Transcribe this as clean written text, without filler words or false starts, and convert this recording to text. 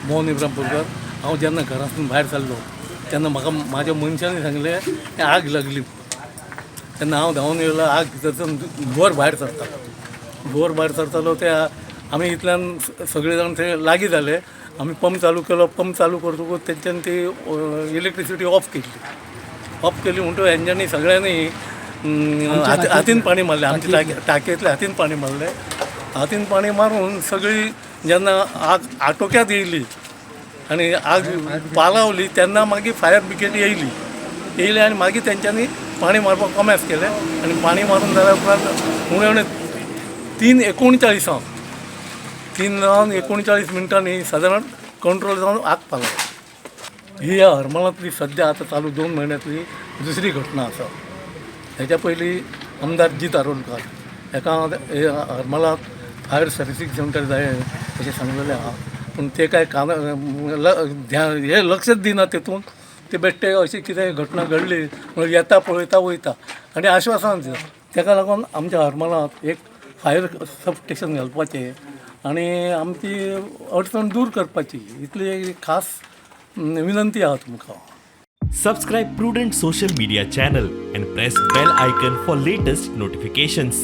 मोहन इब्रामपूरकर. हांव जेन्ना घरांतून भायर सरलो तेन्ना म्हाका म्हाज्या मनशांनी सांगलें, आग लागली. तेन्ना हांव धांवन येयलो. आग भितरसून धुंवर भायर सरता, धुंवर भायर सरतालो. ते आमी इतल्यान सगळे जाण थंय लागीं जाले. आमी पंप चालू केलो. पंप चालू करतकूच तेंच्यान ती इलेक्ट्रिसिटी ऑफ केली. ऑफ केली म्हणटकूच हेंच्यांनी सगळ्यांनी हातीन पाणी मारलें. आमच्या टाकयेंतल्या हातीन पाणी मारलें. हातीन पाणी मारून सगळी जेन्ना आग आटोक्यात येयली आनी आग पालावली, तेन्ना मागीर फायर ब्रिगेड येयली. येयली आनी मागीर तेंच्यांनी पाणी मारपाक कोमेस केलें. आनी पाणी मारून जाल्या उपरांत उणें उणें 3:39, 3 जावन 39 मिनटांनी सादारण कंट्रोल जावन आग पालवली. ही ह्या हरमलांतली सद्या आतां चालू 2 म्हयन्यांतली दुसरी घटना आसा. हेच्या पयलीं आमदार जीत आरोलकार हेका हे हरमलांत फायर सर्विसींग सेंटर जाय अशें सांगलेलें आहा, पूण ते काय काना ध्यान हे लक्षच दिना तेतून. ते बेश्टे अशी कितें घटना घडली म्हणून येता, पळयता, वयता आनी आश्वासन दिता. तेका लागून आमच्या हरमलांत एक फायर सब स्टेशन घालपाचें आनी आमची अडचण दूर करपाची, इतली खास विनंती आहा तुमकां. Subscribe Prudent Social Media channel and press bell icon for latest notifications.